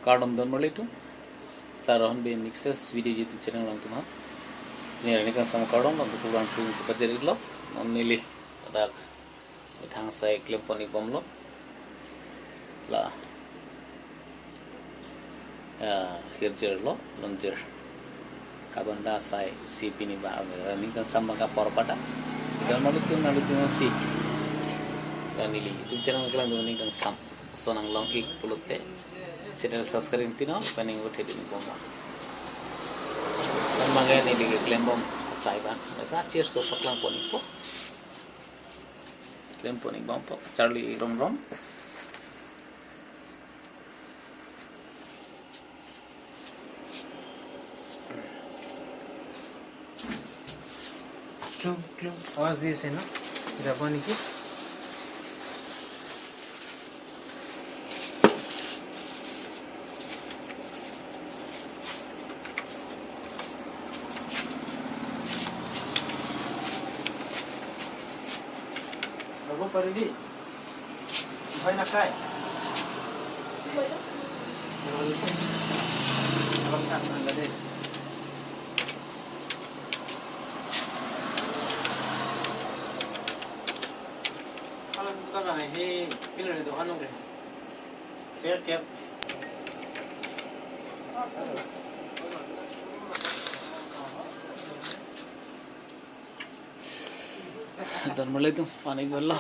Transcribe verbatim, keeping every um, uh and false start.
Kardom don marli atum. Sarohon be Mixes Video YouTube channel along atum ha. Neli arni kangsam kardom, lapu kulang tung cepat jadi vlog. Non neli adak methang asai klempon-ik bomlo. La, ya, hirjirlo, lonjir. Kabanda asai si pini ba arni kangsam bang kapor pada. Don marli atum, nanglitum si. Dan neli YouTube channel kelang don arni kangsam. Lason nanglong-ik pulote channel subscribe ti non, pen ning uthedun bomlo. Pen mangke neli keklem bom asai abang. Maka chirso paklangpon-ikpo. Klempon-ik bompo, charli romrom. Klung, klung. Awaz di ase na? Jabo niki? Jabo paribi? Bhai nakai. Abang tak nang gade. Kalau kita kan ini, ini ada dokan oke. Saya tiap. Don marli atum, pani golo.